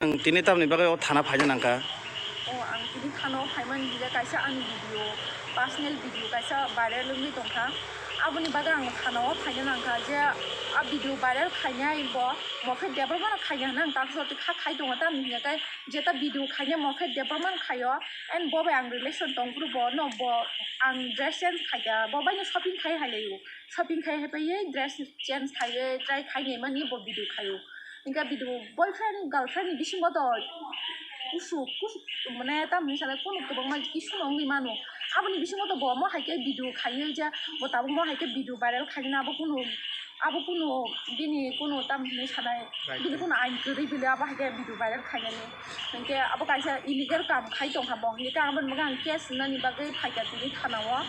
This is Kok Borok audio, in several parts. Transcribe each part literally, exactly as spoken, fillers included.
Ang tini tamni bagwi o thana phaina nangkha? O, ang tini thana o phaimani hinkhe kaisa ani video, personal video kaisa viral wngwi tongkha. Aboni bagwi ang thana o phaina nangkha je a video viral khainai bo Mophet Debbarma no khaina hwnwi ang taksa kha khai tongo, tamni hinkhe jeta video khainai Mophet Debbarma no khaio, and bo bai ang relation tongphuru bo no bo ang dress change khaikha, bo bai no shopping khai hailaio, shopping khai haiphaiwi dress change khaiwi try khainai mani bo video khaio. Hinkhe video boyfriend girlfriend ni bisingo to kusu kusu mane tamni sale kunu kwbangma kisu no wngwi mano. Aboni bisingo to bo mo hai khe video khaiwi je bo tabuk mo hai khe video viral khaina abo kunu abo kunu bini kunu tamni sanai bini kunu ain kwrwi bile abo hai khe video viral khainani. Hinkhe abo kaisa illegal kam khai tongkha bo, hinkhe aboni bagwi ang case wngnani bagwi phaikha tini thana o.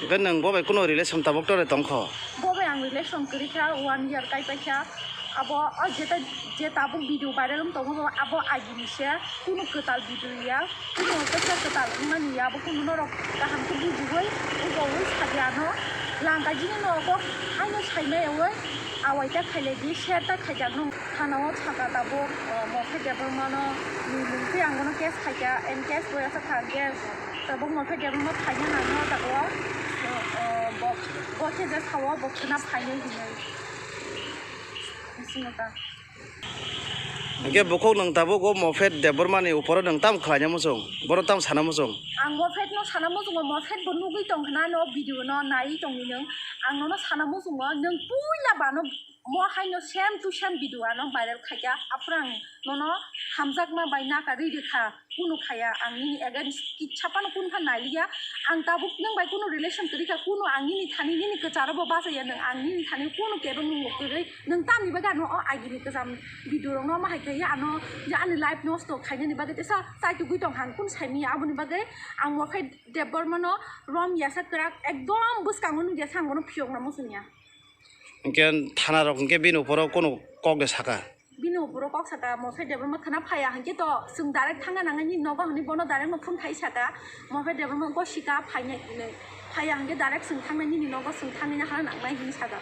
Hinkhe nwng bo bai kunu relation tabuk tore tongkho? Bo bai ang relation kwrwi kha, one year kai paikha. Abo o jeta je tabuk video viral wng tongo bo abo agini se, kunu kwtal video ya, kunu kaisa kwtal wngmani ya, abo kunu norok kaham khe bujiwi ujawi sadi ano. Langkaijini norok kok haino saimaya wi awai ta khailai di, share ta khaijak nung. Thana o saka tabuk, o, Mophet Debbarma no ni mung twi ang bono case khaikha, and case boya sa thang khe tabuk Mophet Debbarma phaina nang no jaga o, o, o, bo, bo khe je sao bo khwna phainai hinwi. Bisingo ta. Hinkhe bukhuk nwng tabuk o Mophet Debbarma ni uporo nwng tam khlaina muchung, bono tam sana muchung? Ang Mophet no sana muchungo, Mophet bo nugwi tong khna no video no naiwi tongni nwng. Ang nono sana muchungo, nwng puila bano mo haino same to same video ano viral khaikha, aphuru ang nono hamjakma bai naka rwi rwkha, kunu khaya ang nini against kitsa phano kunu pha nailiya. Ang tabuk nwng bai kunu relation kwrwi kha, kunu ang nini thani nini kwcharo bo bachaya, nwng ang nini thani kunu kebo nwng kwrwi. Nwng tamni bagwi ano o agini kwcham video rok no ma hai khe ano je ani life nosto khainani bagwi tesa chaitugwi tong kha, ang kunu saimanya. Aboni bagwi ang Mophet Debbarma no rom ya sa kwrak ekdom bwskango nukya sa ang bono phiyokna muchungya. Hinkhe thana rok hinkhe bini uporo kunu kok de saka? Bini uporo kok saka, Mophet Debbarma khwna phaya hinkhe to chwng direct thangna nangnai nini nogo hinwi bono direct no phone khai saka. Mophet Debbarma go sika phainai hinwi, phaya hinkhe direct chwng thangnai nini nogo, chwng thangnai na hana nangnai hinwi saka.